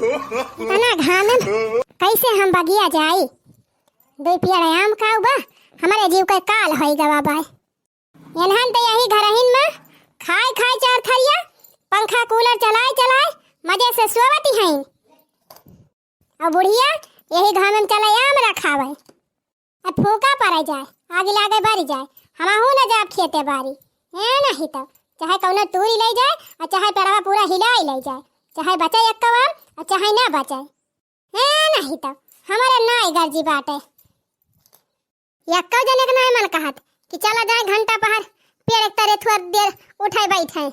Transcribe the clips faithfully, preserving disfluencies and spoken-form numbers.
इतना घाम में कैसे हम बगिया जाई? दुई पियड़ आम खाऊ बा, हमरे जीव के काल होई गवा बाय। एनहन त यही घरहिन में खाए खाए चार थरिया, पंखा कूलर चलाए चलाए मजे से सोवती हैं। और बुढ़िया यही घाम में चले आम रखावे। अब फूका पड़े जाए, आग लागे बरी जाए, हमहू न जाब खेते बारी। ए नहीं तो चाहे कौनो तूरी ले जाए और चाहे पेड़वा पूरा हिलाई ले जाए, चाहे बचे एक आम और चाहे ना बचे। ए नहीं तो हमारे नाई गर्जी बाटे। यक्को जने के नाई मन कहत कि चला जाए घंटा पहर पेड़ एक तरे थोड़ देर उठे बैठे।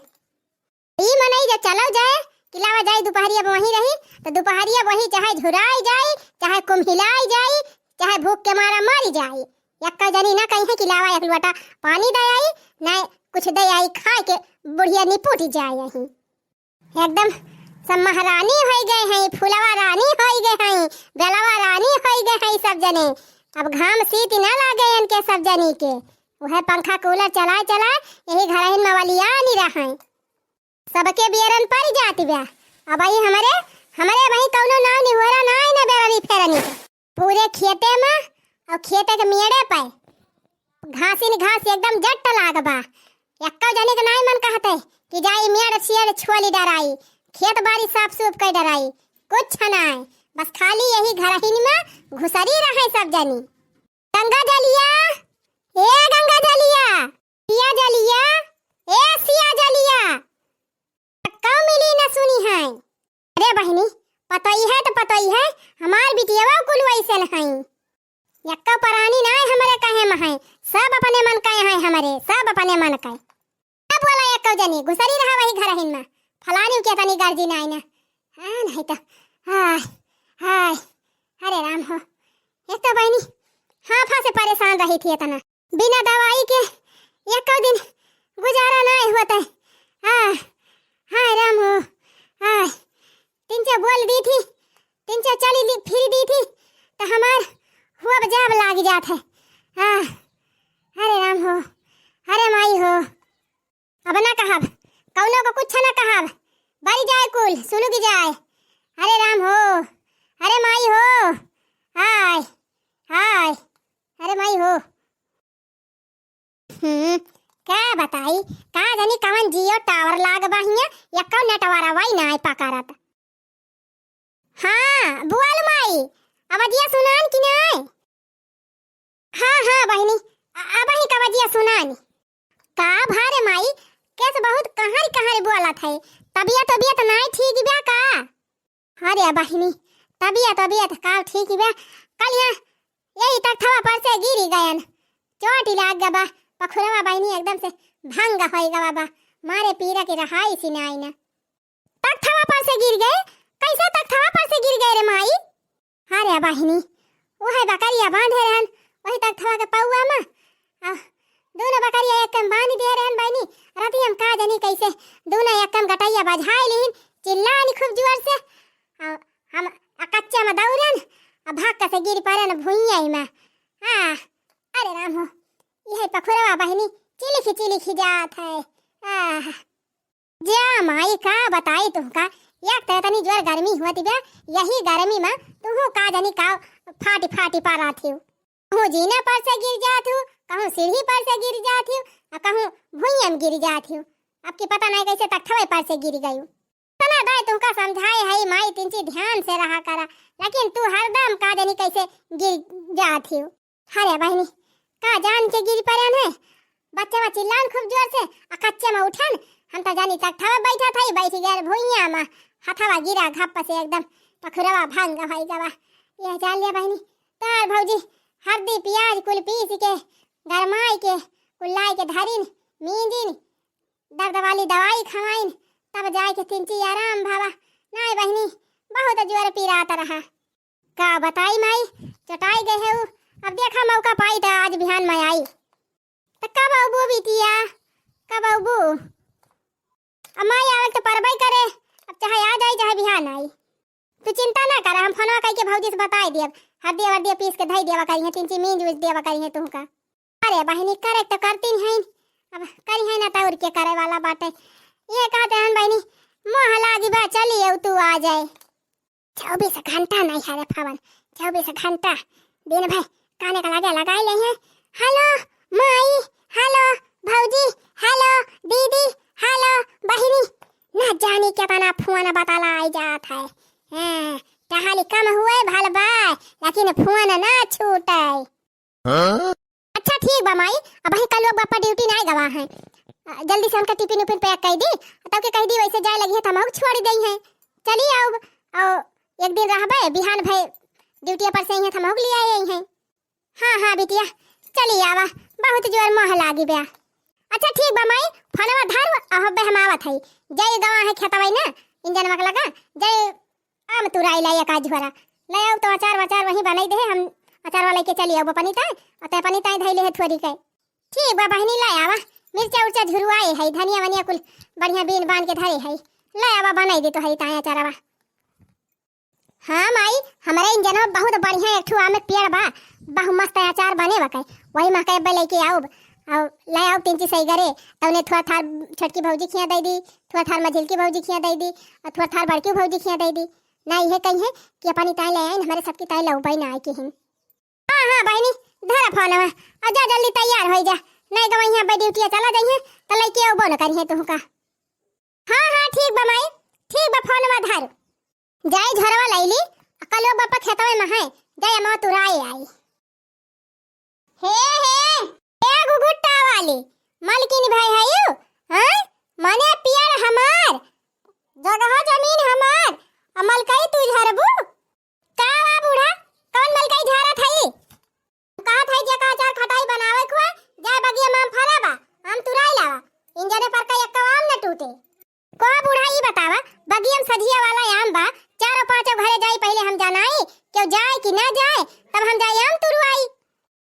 ई मनई जे चलो जाए कि लावा जाए दुपहरिया वहीं रही, तो दुपहरिया वहीं चाहे झुराई जाई, चाहे कुम्हिलाई जाई, चाहे भूख के मारा मरी जाई। यक्को जनी ना कही कि लावा एक लोटा पानी दे आई, ना कुछ दे आई खाए के, बुढ़िया निपुट जाए यहीं। एकदम सब महारानी होई गए हैं, फुलवा रानी होई गए हैं, बेलवा रानी होई गए हैं सब जने। अब घाम सीत ना लागे इनके सब जनी के। वह पंखा कूलर चलाए चलाए यही घरहिन में वलियानी रहैं। सबके बेरन पड़ जात बा। अब आई हमरे, हमरे वही कौनो नाव निहोरा नाई ना बेरनी फेरनी। पूरे खेते में और खेते के मेड़े पे घासिन घास एकदम जट्ट लाग बा। यक्को जने के नाई मन कहते कि जाई मेड़ सियड़ छोली डराई, खेत बारी साफ सूफ कर डराई, कुछ नाई, बस खाली यही घरहिन में घुसरी रहे सब जनी। गंगा जलिया, ए गंगा जलिया, सिया जलिया, ए सिया जलिया, कब मिली न सुनी है। अरे बहिनी, पतोई है तो पतोई है, हमार बिटियावा कुल वैसन है। यक्का परानी नाय हमरे कहे में है, सब अपने मन कहे हैं हमरे, सब अपने मन कहे। अब बोला यक्का जनी, घुसरी रहा वही घरहिन में, फलानी के तनी गर्जी नाय ना। हाँ, नहीं तो, हाय, हाय, अरे राम हो, एक तो बहिनी, हाँ, फा से परेशान रही थी इतना। बिना दवाई के एको दिन गुजारा नाय होत है। आ, हाय राम हो, हाय। तिनचा बोल दी थी, तिनचा चली ली, फिर दी थी, तो हमार हुआ जाब लाग जात है। आ, अरे राम हो, अरे माई हो। अब ना कहब, कौनो को कुछ ना कहब। बरी जाए कुल, सुलुग जाए। अरे राम हो, अरे माई हो, हाय, हाय, अरे माई हो। हम्म, का बताई, का जानी कवन Jio tower लाग बा हियां, यक्को network वाई नाय पकड़त। हाँ, बोल माई, अवजिया सुनान कि नाय? हाँ, हाँ बहिनी, अ-, अबही का अवजिया सुनानी। का भारे माई, केस बहुत कहर कहर बोलत है, तबियत तबियत नाय ठीक बा का? अरे बहिनी, तबियत तबियत का ठीक बा, कल यहाँ यही तख्तवा पर से गिरी गयन, चोट लाग गवा, पखुरवा बहिनी एकदम से भंग होई गवा बा, मारे पीरा के रहाई सी नाई ना। तख्तवा पर से गिर गए? कैसे तख्तवा पर से गिर गए रे माई? अरे बहिनी, वह बकरिया बांधे रहन, वही तख्तवा के पौआ में, आ, दोनों बकरिया एक में बांध दिए रहन बहिनी। राती हम का जानी कैसे दोनों एक में गटैया बजाए लिहिन, चिल्लानी खूब जोर से, आ, हम अकच्चा में दौड़न, आ भाग के से गिर पड़न भुइया में। आ, अरे राम हो, यह पखुरवा बहिनी चिलिखी चिलिखी जात है। आ, जा माई, का बताई तुहका, एक तो इतनी जोर गर्मी होती बा, यही गर्मी में तुहू का जानी का फाटी फाटी पारा थिउ। कहूँ जीना पर से गिर जात हूँ, कहूँ सीढ़ी पर से गिर जात हूँ, आ कहूँ भुइयां में गिर जात हूँ। अब की पता नहीं कैसे तख्तवे पर से गिर गई। तना दाई तुहका समझाए है माई, तिनची ध्यान से रहा करा, लेकिन तू हरदम का जानी कैसे गिर जात हूँ। अरे बहिनी, का जान के गिर पड़न है? बच्चवा चिल्लान खूब जोर से, आ कच्चे में उठन, हम तो जानी तख्तवा बैठा था, बैठ गए भुइयां में, हथवा गिरा घप्प से एकदम, पखुरवा भंग होई गवा। यह जान लिया बहिनी, तार भौजी हरदी पियाज कुल पीस के, गरमाई के, कुल लाई के धरिन, मींजिन, दर्द वाली दवाई खवाइन, तब जाए के तिनची आराम भावा। नाय बहिनी, बहुत जोर पीरात रहा। का बताई माई, चटाई गए है उ। अब देखा मौका पाई त आज बिहान में आई। त कब अउबू बिटिया, कब अउबू? अब माई आवल तो परबई करे, अब चाहे आ जाई चाहे बिहान आई। तू चिंता ना कर, हम फोनवा कई के भौजी से बताई दियब, हरदिया वरदिया पीस के धई दियवा करिहे, तिनची मींज उज दियवा करिहे तुहका। अरे बहिनी, करे तो करती नहीं, अब करिहे ना तो और के करे वाला बाटे। ये कहते हन बहिनी, मोह लागी बा, चलिए तू आ जाए। चउबीस घंटा नाहीं हरे फोन, चउबीस घंटा दिन भर काने का लगे लगाई लेइहैं। हेलो माई, हेलो भौजी, हेलो दीदी, हेलो बहिनी, ना जानी केतना फोन बताला आई जात है। हाँ, टहली कम हुए भल बा, लेकिन फोन ना छूटे। हाँ? अच्छा ठीक बा माई, अबहीं कलुआ बापा ड्यूटी नाहीं गवा है। अ, जल्दी से हमका टिफिन उफिन पैक कइ दी, तब के कहि दी वैसे जाए लगिहैं त हमहू छोड़ देइहैं। चली आउब, अउ एक दिन रहबे, बिहान भए ड्यूटिया पर से अइहैं त हमहू के लियाए अइहैं। हाँ, हाँ बिटिया, चली आवा, बहुत जोर मोह लागी बा। अच्छा ठीक बा माई, फोनवा धर, अ, अबे हम आवत हई। जाए गवा है खेतवा ना, इंजनवा के लगा, जाए आम तुराई लाई एक आध झोरा। लै आउब त अचार वचार वहीं बनाई देहे, हम अचारवा लइके चली आउब अपनी ताई, अउ तै अपनी ताई धइले है थोरी के। ठीक बा बहिनी, लै आवा, मिर्चा उर्चा झुरुआए है, धनिया वनिया कुल बढ़िया बीन बान के धरे है, लै आवा बनाई दे तोहरी ताई अचारवा। हाँ माई, हमरे इंजनवा बहुत बढ़िया एक ठो आम के पेड़ बा, बहु मस्त अचार बने बा के, वही मा के अब्बे लइके आउब, अउ लै आउब तीन चीज सही गरे, तउने थोड़ा थार छोटकी भौजी खिया दइ दी, थोड़ा थार मझिलकी भौजी खिया दइ दी, अउ थोड़ा थार बड़की भौजी खिया दइ दी। ना इहे कहिहैं कि अपनी ताई लै आइन, हमरे सबकी ताई लउबइ ना आई किहिन। हाँ, हाँ, बहिनी, धरा फोनवा, अउ जा जल्दी तैयार होइ जा, नाहीं गवइहैं अब्बे ड्यूटिया चला जइहैं, त लइके अउबो न करिहैं तुहका। हाँ, हाँ, ठीक बा माई, ठीक बा, फोनवा धर। जाई झोरवा लइली, कलुआ बापा खेतवे मा है, जाई अमवा तुराए आई। हे, हे, ए घुघुट्टा वाली, मलकिन भइ हयू, हैं? मने पेड़ हमार, जगह जमीन हमार, अ मलकई तू झरबू? का बा बूढ़ा, कउन मलकई झारत हई? कहत हई जेका अचार खटाई बनावे खुआ, जाए बगिया मा आम फरा बा, आम तुराई लावा, इंजने पर का एक्को आम न टूटे। का बूढ़ा ई बतावा, बगिया मा सझिया वाला आम बा, चारो पाँचो घरे जाई पहिले हम जनाई, केहू जाए कि ना जाए, तब हम जाई आम तुरवाई।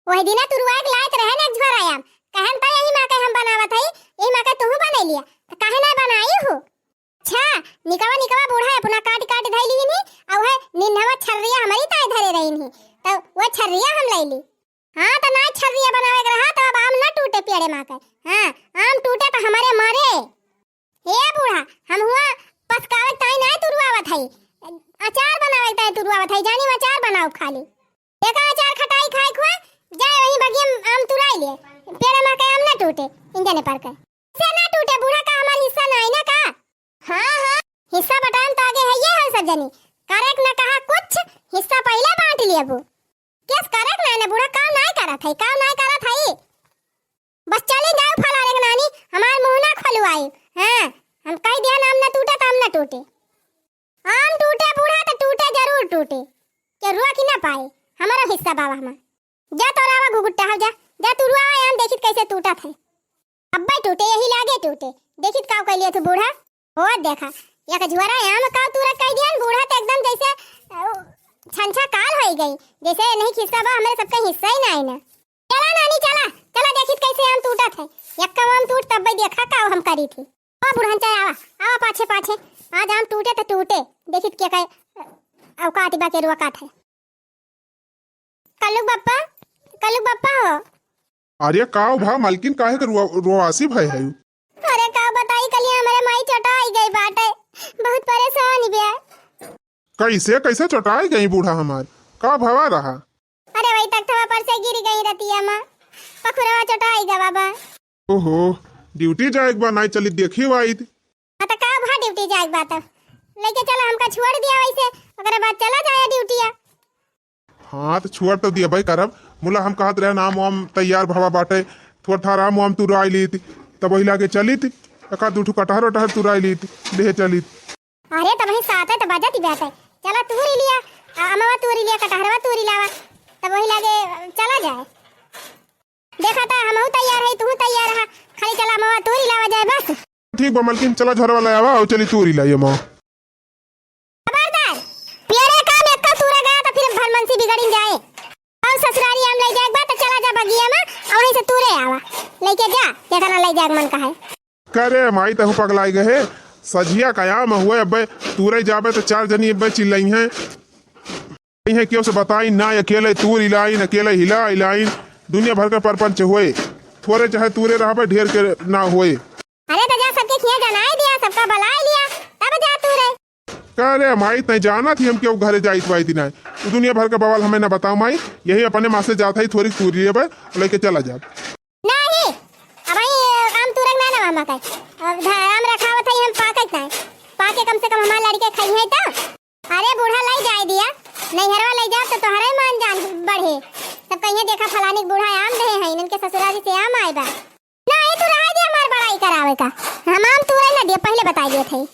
वही दिना तुरवाए के लायक रहे ना एक झोरा आम, कहन त यही मा के हम बनावत हई, यही मा के तुहू बनइ लिया, त काहे ना बनाई हू? अच्छा, निकवा निकवा बूढ़ा अपना काट काट धइ लिहिन ही, अउ है निन्हवा छर्रिया हमरी ताई धरे रहिन ही, त वो छर्रिया हम लइ ली। हाँ, त ना छर्रिया बनावे के रहा, त अब आम ना टूटे पेड़े मा के। हाँ, आम टूटे त हमरे मरे। हे बूढ़ा, हम हुआ पसकावे ताई ना तुरवावत हई, अचार बनावे ताई तुरवावत हई, जानी अचार बनाउब खाली। एका अचार खटाई खाए खुआ, जाए वही बगिया मा आम तुराई ले, पेड़े मा के आम ना टूटे, इंजने पर के। से ना टूटे बूढ़ा, का हमार हिस्सा नाहीं ना का? हाँ, हाँ, हिस्सा बटाएम त आगे हइये है सब जनी। करेक ना कहा कुछ, हिस्सा पहिले बाँट लेबू। केस करेक नाहीं ना बूढ़ा, काम नाहीं करत हई, काम नाहीं करत हई। बस चली जाउ फलाने के नानी, हमार मुँह ना खोलवाई। हाँ, हम कहि दिया आम ना टूटे त आम ना टूटे। आम टूटे बूढ़ा त टूटे, जरूर टूटे, केहू रोकि ना पाए, हमरो हिस्सा बावा हमार। जा तोरावा घुघुट्टा हो, जा, जा तुरवावा आम, देखित कइसे टूटत है। अब्बे टूटे, यही लागे टूटे, देखित काउ कइ लिया तू बूढ़ा। ओ देखा, एक झोरा आम काउ तुरत कइ दिया बूढ़ा, त एकदम जइसे, अ, छनछा काल होइ गई, जइसे नहीं हिस्सा बा, हमरे सबके हिस्सा ही नाहीं ना। चला नानी, चला, चला, देखित कइसे आम टूटत है, एक्का आम टूट तब्बे देखा काउ हम करी थी। ओ बुढ़न चाहे आवा, आवा पाछे पाछे, आज आम टूटे त टूटे, देखित के कहे औकात बा के रोकात है। कल्लू बप्पा, कल्लू बप्पा हो। अरे का भा मलकिन, काहे के रोआ-, रोआसी भय है? अरे का बताई, कलिया हमरे माई चोटाई गई बाटे, बहुत परेशान बिया। कइसे, कइसे चोटाई गई बूढ़ा हमार? का भवा रहा? अरे वही तख्तवा पर से गिर गई रतिया मा, पखुरवा चोटाई गवा बा। ओहो, ड्यूटी जाए के बा, नाहीं चली देखी वाइत। हाँ, त का भा ड्यूटी जाए के बा त? लइके चला, हमका छोड़ दिया वइसे, ओकरे बाद चला जाया ड्यूटिया। हाँ, त छोड़ त दिया भाई करब। मुला हम कहत रहे, आम वाम तैयार भवा बाटे, थोड़ थार आम वाम तुराई लीत, तब वही लागे चलित, एका दू ठो कटहर वटहर तुराई लीत, लेहे चलित। अरे, तबही साते त बजत बाटे, चला तूरी लिया, आ, अमवा तूरी लिया, कटहरवा तूरी लावा, तब वही लागे चला जाए। देखा त, हमहू तैयार है, तू तैयार रहा, खाली चला मवा तूरी लावा जाए बस। ठीक बा मलकिन, चला झोरवा ले आवा, अउ चली तूरी लाई मवा। खबरदार, पियरे काम एक्का तूरे गया त फिर भलमनसी बिगड़िन जाए। अउ ससुरारी आम ले जाए बा त चला जा बगिया मा, अउ वहीं से तूरे आवा, लइके जा, जेतना ले जाए मन का है। करे माई, तहु पगलाई गए, सझिया का आम हुए, अब्बे तूरे जाबे त चार जनी अब्बे चिल्लइहैं। इहे केहू से बताई ना, अकेले तूर इलाइन, अकेले हिला इलाइन, दुनिया भर के परपंच होए। थोरे चाहे तूरे रहबे, ढेर के ना होए। अरे त जा सबके खिया जनाए दिया, सबका बलाए लिया, तब जा तूरे। का रे माई, तैं जानत ही हम केहू घरे जाइत वाइत नाहीं। तू दुनिया भर के बवाल हमें ना बताओ माई, यही अपने माँ से जात है, थोड़ी तूर लेबे, लइके चला जाब। नहीं, अबहीं आम तूरक ना ना मामा कहे। अब ध-, आम रखावत है, हम पाकत नाहीं। पाके कम से कम हमार लड़के खाई है तो। अरे बूढ़ा लइ जाए दिया, नैहरवा लइ जाब तो तोहरे मान जान बढ़े। सब कहिए देखा फलानी के बूढ़ा आम देहे हैं, इनके ससुरारी से आम आए बा। नहीं, तू रहे दे हमार बड़ाई करावे का। हम आम तूरे ना दिया, पहिले बताइ दिया थे।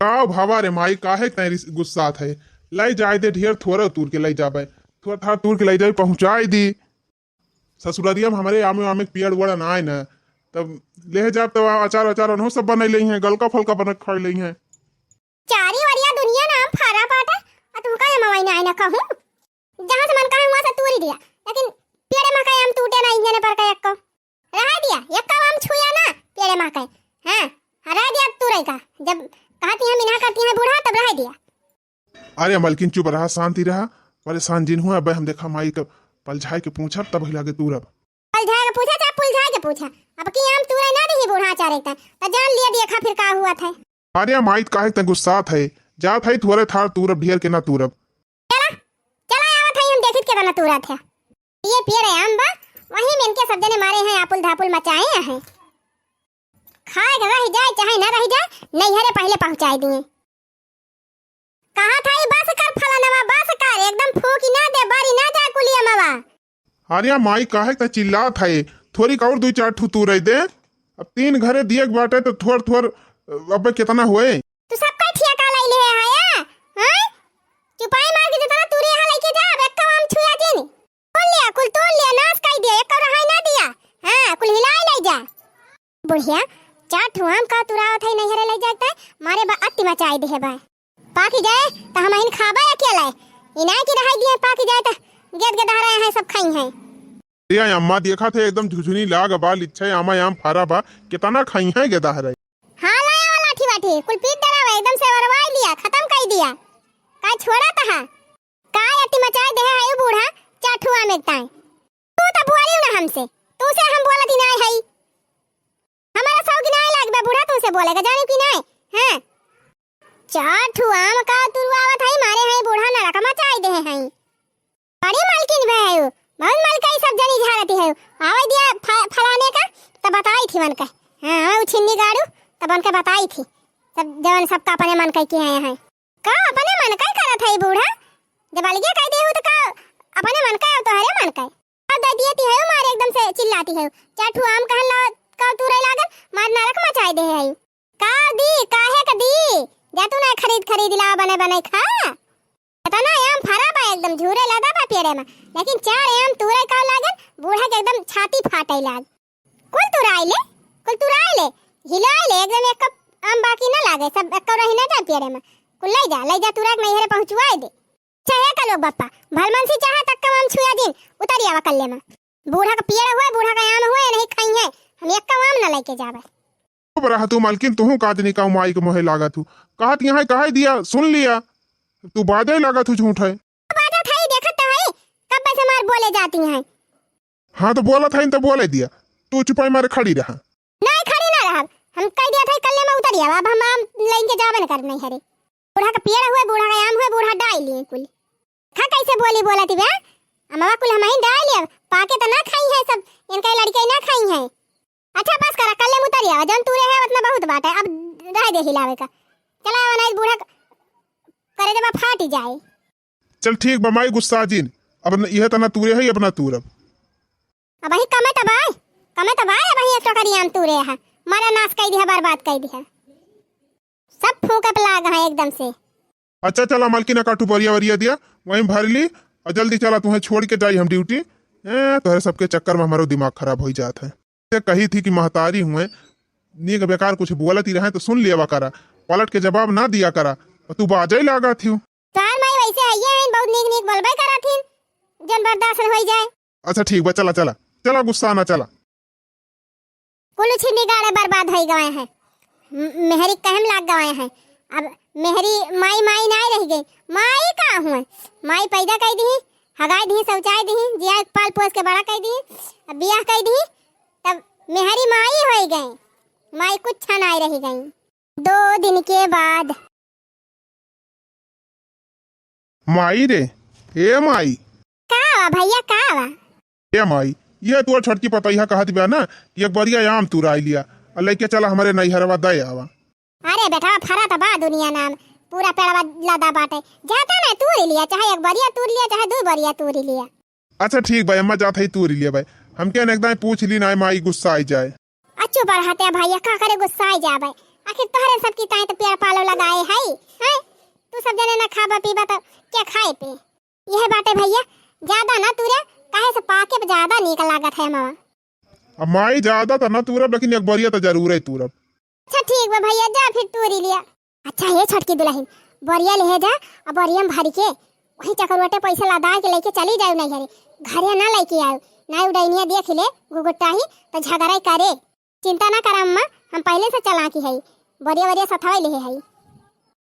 का भावा रे माई, काहे तैं रिस-, गुस्सात है? लइ जाए दे, ढेर थोड़ा तूर के लइ जाबे, थोड़ा थार तूर के लइ जाबे, पहुँचाए दी। ससुररिया में हमरे आमे, आमे के पेड़ वड़ ना आए ना, तब ले जाब तब अचार, अचार अनहो सब बनाइ लेइहैं, गलका फलका बना के खाइ लेइहैं। चारी वरिया दुनिया नाम फरा बाटे, आ तुमका ये मवाई ना आए ना कहूँ। जहाँ से मन कहे वहाँ से तूरी दिया, लेकिन पेड़े मा का आम टूटे ना, इंजने पर का एक्को। रहा दिया, एक्को आम छुया ना, पेड़े मा का। हाँ, हाँ, रह दिया तू रही का। जब कहती हैं, मिनहा करती हैं बूढ़ा, तब रह दिया। अरे मलकिन, चुप रहा, शांति रहा, परेशान जिन हुआ। अबे हम देखा माई के पलझाए के पूछब, तब ही लागे तूरब। पलझाए के पूछा चाहे पुलझाए के पूछा, अब की आम तूरे ना देही बूढ़ा चारे का, तो जान लिया देखा फिर का हुआ था। अरे माई, काहे तैं गुस्सात है? जात है थोड़े थार तूरब, ढेर के ना तूरब। चला, चला आवत है, हम देखित केतना तूरत है। ये पेड़ आम बा, वही में इनके सब जने मारे हैं, आपुल धापुल मचाए हैं। खाए के रह जाए चाहे ना रह जाए, नैहरे पहिले पहुँचाए दिए। कहा था ई बस कर फलानवा, बस कर, एकदम फूकी ना दे, बारी ना जा कुलिया मावा। अरे माई, काहे त चिल्लात है? थोड़ी और दुइ चार ठू तूरे दे। अब तीन घरे दिए के बाटे तो थोड़ थोड़, अब केतना होए? तू सबका ठिया का लाई ले है या? हैं? चुपाई मार के जितना तूरे यहाँ लेके जा, अब एक काम छुआ जिन। तोड़ लिया, कुल तोड़ लिया, नाश कर दिया, एक रहाई ना दिया। हाँ, कुल हिलाई ले जा। बुढ़िया, चार ठो आम का तुरावत है, नैहरे ले जाता है, मारे बा अति मचाई देहे बा। पाकी जाए त हम अहिन खाबा अकेले, इनाय की रहाई दिए, पाकी जाए त गेद गेदहरा हैं, सब खाई हैं। ए अम्मा, देखा थे एकदम झुझुनी लाग बा, लिच्छे आमा आम फरा बा, कितना खाई हैं गेदहरा। हाँ, लाया वाला लाठी वाठी, कुल पीट डरावा, एकदम से वरवाई लिया, खतम कर दिया। का छोड़ा तहा? का अति मचाए देहे है बूढ़ा, चार ठो आम एक ताई। तू त बोलियो ना हमसे, तू से हम बोलत ही नाय हई। हमारा शौक नाय लागबे बूढ़ा तू से बोले का, जाने की नाय? हाँ। चार ठो आम का तुरवावत हई, मारे हई बूढ़ा नरक मचाई देहे हई। बड़ी मलकिन भे हई, बहुत मलकाई सब जनी झारती है। आवे दिया फ-, फलाने का, त बताई थी मन का। हाँ, हाँ, उ छिन्नी गाड़ू, तब उनके बताई थी। सब जवन सबका अपने मन का किए हैं। का अपने मन का करत है बूढ़ा? जब अलगे कह दे हो तो का अपने मन का, तोहरे मन का? अब दे दिए ती है मारे एकदम से चिल्लाती है। चार ठू आम कहन ला का तू रह लागल, मार नरक मचाए दे है। का दी, काहे का दी? जा तू ना खरीद खरीद ला बने बने खा। इतना आम फरा बा एकदम झूरे लदा बा पेड़े में, लेकिन चार आम तूरे का लागल, बूढ़ा के एकदम छाती फाटे लाग। कुल तुराई ले, कुल तुराई ले, हिलाई ले, एकदम एक कप आम बाकी ना लागे, सब एक कप रही ना जा पेड़े में। कुल ले जा, ले जा तुरा के नैहरे पहुँचवाई दे। चाहे का लोग बप्पा, भलमनसी चाहा तक कम आम छुआ दिन, उतरी आवा कल्ले में। बूढ़ा का पेड़ हुए, बूढ़ा का आम हुए, नहीं खाई है, हम एक कप आम ना लेके जावे। चुप रहा तू मलकिन, तुहू का आदमी का माई के मोहे लागत हूँ। कहत यहाँ कहे दिया, सुन लिया, तू बाजे लागत हूँ झूठ है। बाजत है, देखत तो है, कब से मार बोले जाती हैं। हाँ, तो बोलत है, तो बोले दिया। तू चुपाई मारे खड़ी रहा। नहीं, खड़ी ना रहब। हम कह दिया था, कल्ले में उतरी आवा। अब हम आम लेके जावे न कर नहीं हरे। बूढ़ा का पेड़ हुए, बूढ़ा का आम हुए, बूढ़ा डाई लिए कुल। खा कैसे बोली बोलत बे? अमवा कुल हम ही डाई लिए। पाके तो ना खाई है सब, इनका लड़के ना खाई है। अच्छा, बस करा, कल्ले में उतरी आवा। जौन तूरे है, उतना बहुत बात है। अब रह दे हिलावे का। चला आवा, नहीं बूढ़ा क-, करे जब फाट जाए। चल ठीक बा माई, गुस्सा जिन। अब न, इहे तना तूरे है, अब ना तूरब। अबही कमे तबाय, कमे तबाय, अबही एक टोकरी आम तूरे है, मारा नाश कई दिया, बर्बाद कई दिया, सब फूके पे लाग है एकदम से। अच्छा चला मलकिन, का टुपरिया वरिया दिया, वहीं भर ली, और जल्दी चला, तुम्हें छोड़ के जाई हम ड्यूटी। ए, तोहरे सबके चक्कर में हमारो दिमाग खराब हो जात है। से कही थी कि महतारी हुए, नीक बेकार कुछ बोलत ही रहे तो सुन लिया करा, पलट के जवाब ना दिया करा, और तू बाजे लागा थी। तोहार माई वैसे हइये हईन, बहुत नीक नीक बोलबे करत हिन, जन बर्दाश्त होई जाए। अच्छा ठीक बा, चला चला चला, गुस्सा ना चला। कुल छिन्नी गाड़े बर्बाद होई गए हैं, म-, मेहरी कहम लाग गए हैं। अब मेहरी माई माई नाय रह गई, माई का हुए, माई पैदा कर दी, हगाई दी, शौचाई दी, जिया पाल पोस के बड़ा कर दी, अब बियाह कर दी, तब मेहरी माई होई गई, माई कुछ नाय रह गई। दो दिन के बाद। माई रे, ए माई। का बा भइया, का बा? ए माई, ये तोर छोटकी पतोहिया कहत बा ना कि एक बरिया आम तुराई लिया और लइके चला हमरे नैहरवा दे आवा। अरे बेटवा, फरा त बा दुनिया नाम, पूरा पेड़वा लदा बाटे। जाता ना तूरी लिया, चाहे एक बरिया तूर लिया, चाहे दू बरिया तूरी लिया। अच्छा ठीक बा अम्मा, जात हई तूरी लिया बा। हमके न एकदम पूछ ली ना माई, गुस्सा आई जाए। अच्छो बरहत्या भइया, का करे गुस्सा आई जाबे? आखिर तोहरे सबकी ताई त पेड़ पालो लगाए हई, हैं? तू सब जने ना खाबा पीबा त के खाए पे? यह बाटे भइया, ज्यादा ना तूरे, काहे से पाके पे ज्यादा नीक लागत है मामा। अब माई ज्यादा त ना तूरब, लेकिन एक बरिया त जरूर है तूरब। अच्छा ठीक बा भइया, जा फिर तूरी लिया। अच्छा हे छोटकी दुलहिन, बरिया लेहे जा, अब बरिया में भरी के वही चकरवटे पैसा लदा के लइके चली जाऊ नैहरे, घरे ना लइके आऊ, ना उ डैनिया देख ले गुगुट्टाही त झगड़ा करे। चिंता ना कर अम्मा, हम पहले से चालाकी हई, बरिया वरिया सथवा लेहे हई।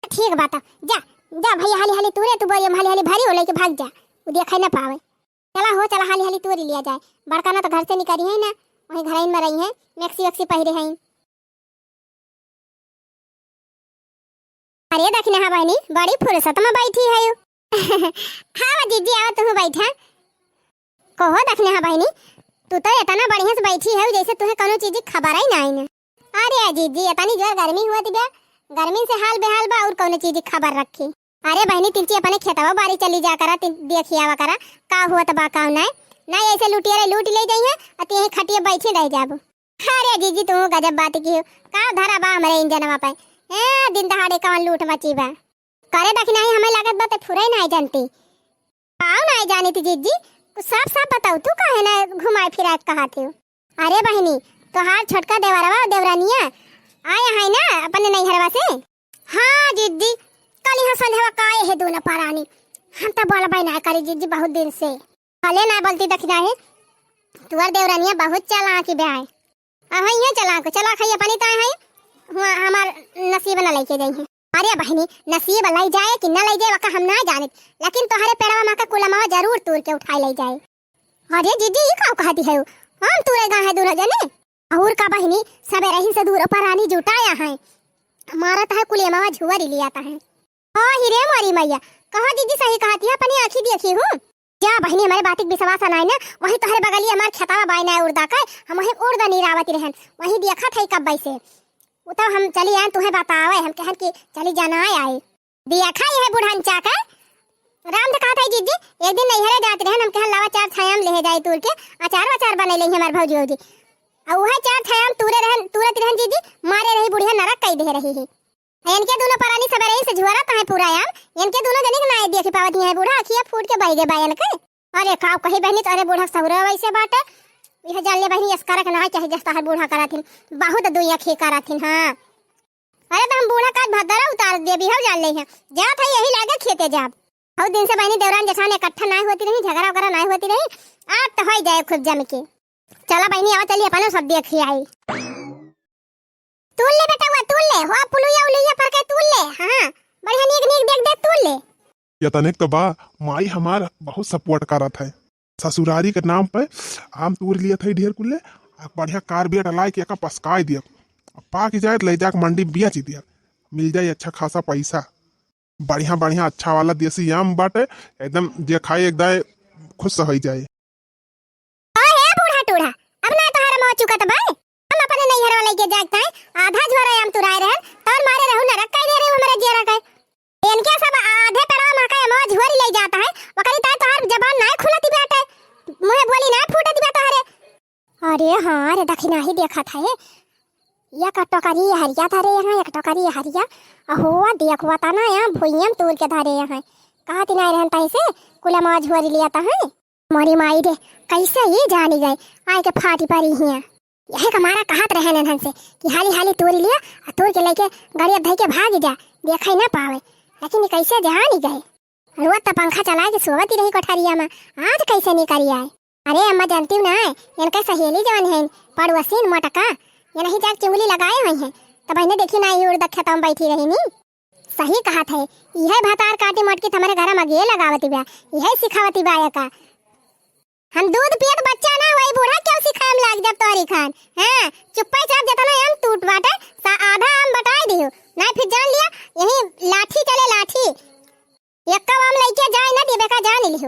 ठीक बा त जा, जा भइया, हाली हाली तूरे, तू बरिया में हाली हाली भरी हो लइके भाग जा, उ देखे ना पावे। चला हो, चला हाली हाली तूरी लिया जाए, बड़का ना त घर से निकरी है ना, वही घरइन में रही है, मैक्सी वैक्सी पहिरे हैं। अरे दखिनहा बहिनी, बड़ी फुर्सत में बैठी है। आवा जीजी, आवा, तुहू बैठा। कहो दखिनहा बहिनी, तू तो इतना बढ़िया से बैठी है जैसे तुहे कौनो चीज की खबर ही ना आई ना। अरे जीजी, इतनी जोर गर्मी हुआ थी बे, गर्मी से हाल बेहाल बा और कौनो चीज की खबर रखी। अरे बहिनी, तिलची अपने खेतवा बारी चली जा करा, ति-, देखी आवा करा, का हुआ त बा का नाय। ना ऐसे लुटिया रे लूट ले जाई है, अति यही खटिया बैठी रह जाबू। अरे जीजी, तू गजब बात की हो। का धरा बा हमरे इंजनवा पे? ए, दिन दहाड़े कौन लूट मची बा? करे दखिनही, हमें लागत बा ते फुरई नाय जानती। काउ नाय जानित जीजी? कुछ साफ साफ बताओ, तू काहे ना घुमाए फिराए कहा थे? अरे बहिनी, तोहार छोटका देवरवा देवरानिया आए हैं ना अपने नैहरवा से? हाँ जीजी, कल यहाँ संझवा का आए है दोनों परानी। हम तो बोलबे ना करी जीजी बहुत दिन से। भले ना बोलती दखिनही, तुअर देवरानिया बहुत चालाक बे आए। अहै ये चला को, चला खाई अपनी ताय है, हुआ हमार नसीब न लेके जाई है। अरे बहिनी, नसीब लाई जाए कि न लाई जाए, वका हम ना जानित, लेकिन तोहरे पेड़वा माँ का कुलमवा जरूर तूर के उठाई लाई जाए। अरे जीजी, ई का कहती है? हम तूरे गा है दोनों जने। और का बहिनी, सबे रही से दूर परानी जुटाया है, मारत है कुलेमवा झुअरी लिया है। ओ हिरे मोरी मैया, कहो जीजी सही कहती है, अपनी आँखी देखी हूँ। जा बहिनी, हमरे बातिक विश्वास नाय ना, वही तोहरे बगलिया हमार खेतवा बाय ना उड़दा के, हम वही उड़दा निरावत रहन, वही देखत है कब से। उ तो हम चली आन तुहे बतावे, हम कहन कि चली जाना आए। देखा यह बुढ़न चाकर, राम तो कहत है जीजी, एक दिन नैहरे जात रहन, हम कहन लावा चार छाया में ले जाए तूर के, अचार वचार बने ले हमार भौजी भौजी। और वह चार छाया में तूरे रहन, तूरत रहन जीजी, मारे रही बुढ़िया नरक कई दे रही है। इनके दोनों परानी सबेरे से झुअरत हैं पूरा आम, इनके दोनों जने के नाय देखी पावत हैं, बूढ़ा अखिया फूट के बह गए बा इनके। अरे का कही बहनी, तो अरे बूढ़ा सहुरा वैसे बाटे, यह जान ले बहनी, यस करक ना चाहे जस तहर बूढ़ा करत हिन, बहुत दुई अखी करत हिन। हाँ, अरे तो हम बूढ़ा का भद्दरा उतार देबी, हो जान ले हैं, जात है यही लागे खेते जाब। बहुत दिन से बहनी देवरान जेठान इकट्ठा नाय होती रही, झगड़ा वगैरह नाय होती रही, आज तो हो जाए खूब जम के। चला बहनी, आवा चली, अपना सब देखी आई। तूल ले बेटवा, तूल ले, हो पुलुया उलुया पर के तूल ले। हाँ, बढ़िया नीक नीक देख देख तूल ले। ये तनिक तो बा, माई हमार बहुत support करत है। ससुरारी के नाम पे आम तूर लिया था ढेर कुल्ले, आ बढ़िया कारबिया डलाए के एका पसकाए दिया। अब पाक जाए तो ले जाके मंडी बेच दिया, मिल जाए अच्छा खासा पैसा। बढ़िया बढ़िया अच्छा वाला देसी आम बाटे, एकदम जे खाए एकदम खुश हो जाए। ओ हे बूढ़ा टूढ़ा, अब ना तोहरा मोह चुकत बा। हम अपने नैहरवा लइके जात हई, आधा झोरा आम तुराए रहन, तोर मारे रहू नरक कई दे रहू हमरे जियरा के। इनके सब आधे पेड़वा महका मोह झोरी ले जात है, ओकरी ताई तोहर जबान नाय खुलत बाटे, मुँहे बोली नाय फूटत बा तोहरे। अरे हाँ रे, दखिनही देखत है, एक टोकरी हरिया धरे यहाँ, एक टोकरी हरिया, अहो देखो तना यहाँ भुइयम तूर के धरे यहाँ, कहत नाय रहन तैसे कुलमा झोरी लिया है। मोरी माई रे, कैसे ये जानी गए, आए के फाटी परी हिया। यही का मारा कहत रहे नन्हन से कि हाली हाली तोरी लिया, आ तोर के लेके गाड़ी धई के भाग जा, देखे ना पावे। लेकिन ये कैसे जानी गए? रोज तो पंखा चला के सोवत ही रही कोठरिया में, आज कैसे नहीं करी आए? अरे अम्मा जानती हूँ ना, इनके सहेली जवन है, पड़ोसिन मोटका, ये नहीं जाके चुंगली लगाए हुई हैं, तो बहने देखी ना, ये उड़द खेतों में बैठी रही नी। सही कहत है, इहे भतार काटी मोटकी त हमरे घर में गे लगावती बा, इहे सिखावती बा एका। हम दूध पियत बच्चा ना वही बूढ़ा क्यों सिखाए में लाग जब तोरी खान। हाँ, चुप्पे चाप जतना आम टूट बाटे, सा आधा आम बटाई दियो, ना फिर जान लिया, यही लाठी चले लाठी। एक्का आम लइके जाए ना देबे का, जान लिहो।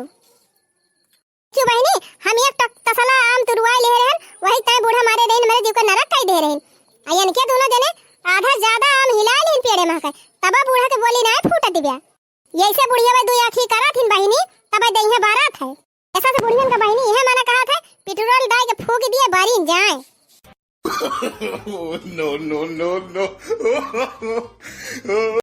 क्यों बहिनी, हम एक टक तसला आम तुरुआई ले रहन, वही तय बूढ़ा मारे रहिन, मेरे जीव का नरक कई दे रहिन। आ इनके दोनों जने आधा ज्यादा आम हिला लेन पेड़े में के, तब बूढ़ा के बोली ना फूट दिव्या। यैसे बुढ़िया में दो आँखी करा थिन बहिनी, तब दहिया बारात है। ऐसा से बुढ़ियन का बहिनी यह माना कहा था, पेट्रोल डाल के फूक दिए, बारी जाए। Oh, no, no, no, no।